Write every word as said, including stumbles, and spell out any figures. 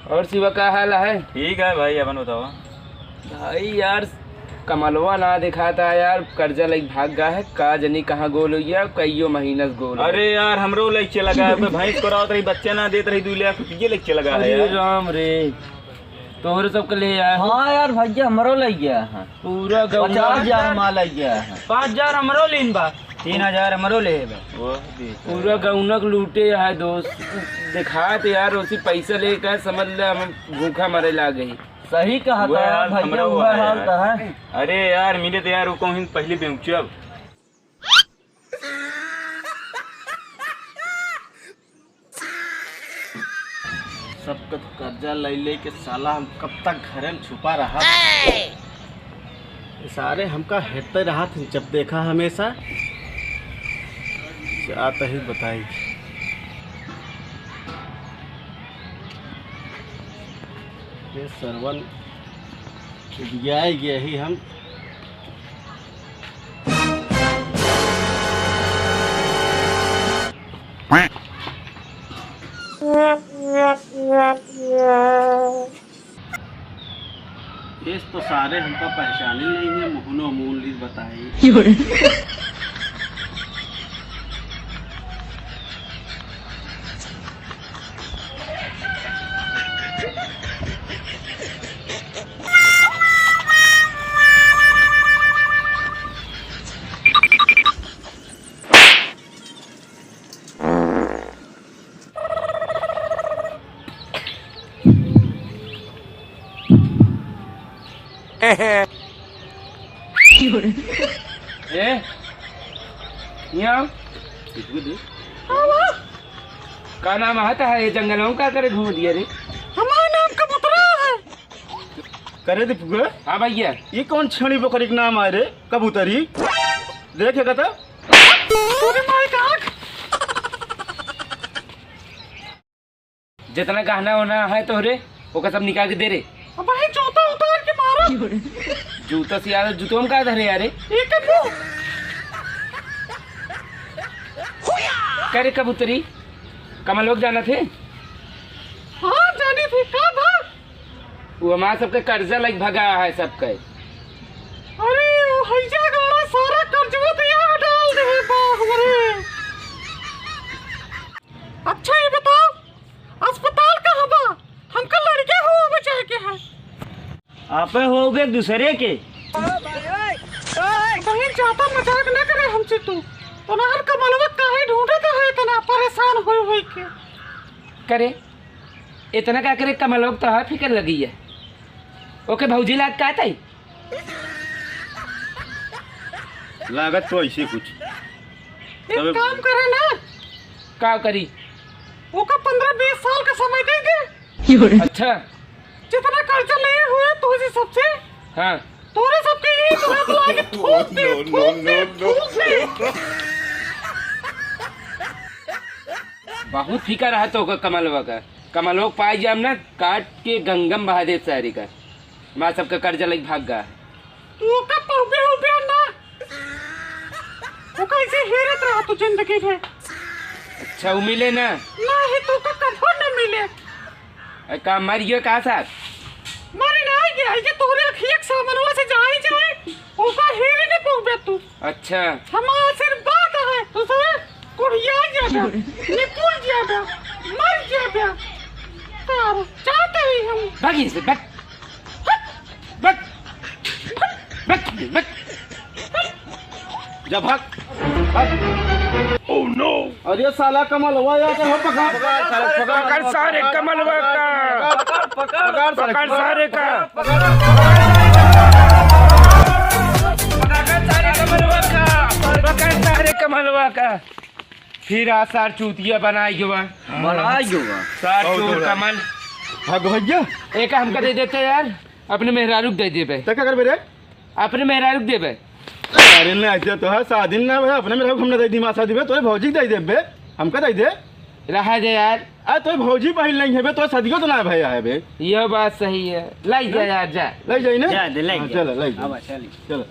और शिवा, का हाल है? ठीक है भाई, अपन बताओ। भाई यार, कमलवा ना दिखाता यार, कर्जा लग भाग गा है, का जनी कहाँ गोल हुई है, कईयो महीना से गोल है। अरे यार, हमरो लग चला गया है, भैंस को रावत रही, बच्चा ना देत रही, दो लाख रुपये लग चला गया है अरे यार। राम रे, तोहरे सबके ले आया। हाँ यार भैया, हमरो ले गया है। पूरा गौना पचास हजार माल ले गया है। पाँच हजार हमरो लीन बा। तीन हजार हमरो ले बा। वो भी। पूरा गौनक लूटे है दोस्त। दिखात यार, उसी पैसा लेकर समझ ले, हम भूखा मरे लाग गई। सही कहा वो था यार, भैया, हमरो वो है हाल है। तो है। अरे यार, मिले तो यार, वो कौन पहले बेचब। सबका तो कर्जा ले लेके साला हम कब तक घरे में छुपा रहा। ये सारे हमका हेरते रहा थे जब देखा हमेशा। जात ही बताई। ये सरवन उबियाए गए ही हम। ये तो सारे हमका पहचाने नहीं है, मुहनो मूल ली बताई। ए, यहाँ। का नाम आता है ये जंगल में, का करे घूम दिया रे? हमारा नाम कबूतरा है। करे दीपक। हाँ भैया। ये कौन छेड़ी बोकरी के नाम आए रे? कबूतरी। देखे का तो? तोरे माई का आँख। जितना गहना होना है तोहरे, ओका सब निकाल के दे रे। अब भाई जूता उतार के मारो। जूता से यार, जूतवा में का धरे यार? एक मुंह। करे कबूतरी, कमलोक जाना थे? हाँ, जानी थी, का था? वो हमार सबके कर्जा लग भगा है सबके। अरे, वो हैजा गाड़ा सारा कर्जवा तो यहाँ डाल दे बा हमरे। अच्छा, ये बताओ, अस्पताल कहाँ बा? हमका लड़के हो बचाए के है। आपे हो गए दूसरे के। बहन, ज्यादा मजाक ना करे हमसे तू। तोनार कमलवा काहे ढूंढत है इतना परेशान होई होई के? करे, इतना का करे कमलवा के तोहार फिकर लगी है? ओके भौजी लाग का तई? लागत तो ऐसे कुछ। एक तबे काम करे ना। का करी? ओका पन्द्रह बीस साल का समय दे दे। अच्छा। जितना कर्जा ले हुए तुझे सबसे, हाँ। तोरे सबके ही तोरे को लाके ठोक दे, no, no, ठोक दे, no, no, ठोक दे। बहुत फिकर है तो का कमलवा का। कमलवा के पाई जाम ना, काट के गंगम बहा दे सारी का। माँ सबका कर्जा लग भाग गा। तू ओका पहुबे उबे ना। ओका ऐसे हेरत रहा तू जिंदगी भर। अच्छा, वो मिले ना? नहीं, तू का कभो न मिले। ए, का मर गयो का साथ? मरे ना गया, ये तोरे अखिया के सामनवा से जाई जाए, ओका हेरे न पहुबे तू। अच्छा। हमार आशीर्वाद है, तू सब कुड़िया जाबे, निपुल जाबे, मर जाबे। तार चाहते ही हम। भागी से, भाग। बक, बक, बक। जा भाग, भाग। Oh no! अरे साला कमलवा यार, हो पकड़। पकड़ सारे कमलवा का। पकड़, पकड़। पकड़ सारे का। पकड़ सारे कमलवा का। फिर आ सार चूतिया बनाई गवा। बनाई गवा। सार चोर कमल। भाग भैया। एक हमका दे देते यार, अपने मेहरारू के दे देबे। त का करबे रे? अपने मेहरारू के देबे। अरे ना, ऐसे तो है, शादी ना है, अपने मेहरारू के हम ना दे दी, माँ शादी में, तोरे भौजी के दे देबे, हमका दे दे। रहा दे यार। आ, तोरे भौजी पहिल नहीं है बे, तोरे शादियों तो ना भया है बे। यह बात सही है, लाई जा यार, जा। लाई जाई ना? जा दे, लाई हाँ, जा। चलो, लाई जा। अब चली। चलो।